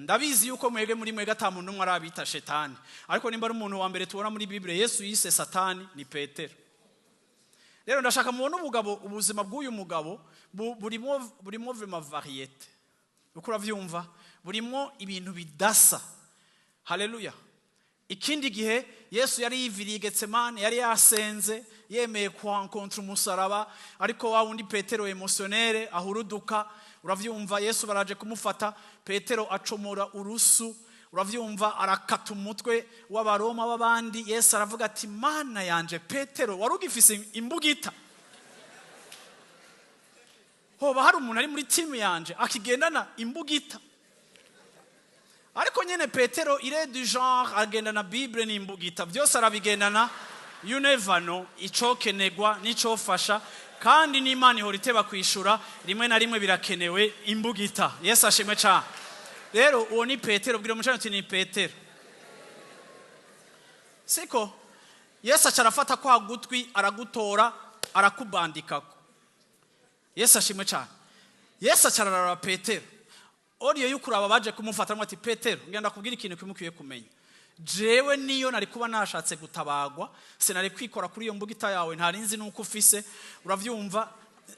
Ndabizi yuko mwebwe muri mwebwe ata muntu n'umwe arabita shetani, ariko nimba ari umuntu wa mbere tubona muri Bible Yesu yise Satani ni Petero. Rero ndashaka mubone ubugabo, ubuzima bw'uyu mugabo burimo vraiment variété. Uko uravyumva, burimo ibintu bidasa. Haleluya. Ikindi gihe Yesu yari yiviriye Getsemane, yari yasenze, yemeye kuhankontra umusaraba, ariko wa wundi Petero émotionnel ahuruduka, uravyumva, Yesu baraje kumufata, Petero acomora urusu, uravyumva, arakata umutwe w'abaroma b'abandi. Yesu aravuga ati: "Mana yanje, Petero, wari ugifise imbugita? Hoba hari umuntu ari muri timu yanje akigendana imbugita?" Ariko nyene Petero, il est du genre agendana Bible n'imbugita, byose arabigendana. You never know icokenegwa n'icofasha, kandi n'Imana ihora iteba kwishura, rimwe na rimwe birakenewe imbugita. Yesu ashimwe cyane. Rero uwo ni Petero. Bwira umucana uti: "Ni Petero." Siko Yesu aca arafata kwa gutwi, aragutora, arakubandikako. Yesu ashimwe cyane. Yesu aca araraba Petero oriyo yukuraba baje kumufata, aramubwira ati: "Petero, ngenda kubwira ikintu kimwe ukwiye kumenya. Jewe niyo nari kuba nashatse gutabagwa, sinari kwikora kuri iyo mbugita yawe, ntari nzi nuko ufise, uravyumva,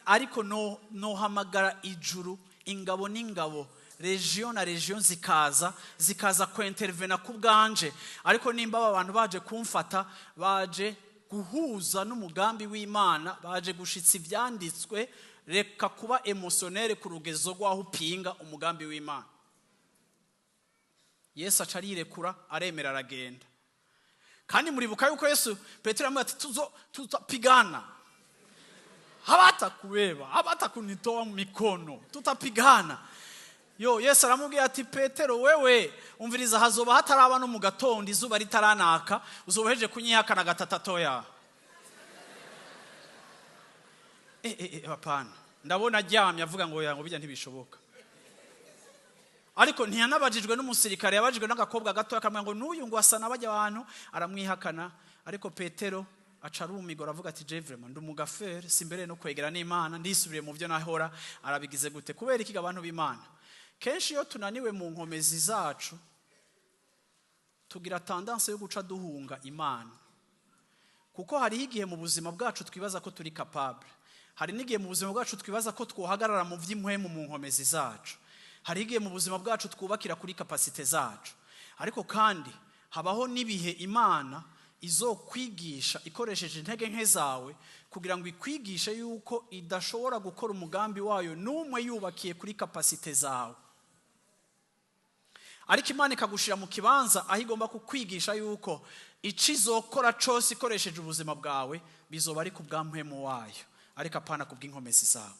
ariko no nohamagara ijuru, ingabo n'ingabo, région na région zikaza kwentervena ku bwanje. Ariko nimba aba bantu baje kumfata, baje guhuza n'umugambi w'Imana, baje gushitsa ivyanditswe. Reka kuba émotionnel ku rugezo rw'aho upinga umugambi w'Imana." Yesu aca arirekura, aremera, aragenda. Kandi muribuka yuko Yesu, Petero yamubwira ati: "Tuzo tutapigana, habatakubeba, habatakunitoa mikono, tutapigana." Yo, Yesu aramubwira ati: "Petero, wewe umviriza, hazoba hataraba no mu gatondo, izuba ritaranaka, uzoba uhejeje kunyihakana gatatu." Atoya, hapana. Ndabona aryamye avuga ngo: "Ya, ngo bijya ntibishoboka." Ariko ntiyanabajijwe n'umusirikare, yabajijwe n'agakobwa gato, akamubwira ngo: "N'uyu ngo asa n'abajya abantu." Aramwihakana. Ariko Petero aca arumigora, avuga ati: "Je vraiment ndi umugafere, simbere no kwegera n'Imana, ndisubiriye mu byo nahora." Arabigize gute? Kubera iki? Abantu b'Imana, kenshi iyo tunaniwe mu nkomezi zacu, tugira tendance yo guca duhunga Imana, kuko hariho igihe mu buzima bwacu twibaza ko turi capable, hari n'igihe mu buzima bwacu twibaza ko twohagarara mu by'impwemu mu nkomezi zacu, hari igihe mu buzima bwacu twubakira kuri capacité zacu. Ariko kandi habaho n'ibihe Imana izokwigisha ikoresheje intege nke zawe, kugira ngo ikwigishe yuko idashobora gukora umugambi wayo n'umwe yubakiye kuri capacité zawe, ariko Imana ikagushira mu kibanza aho igomba kukwigisha yuko icyo izokora cyose ikoresheje ubuzima bwawe bizoba ari ku bwa mpwemu wayo, ariko apana ku bw'inkomezi zawe.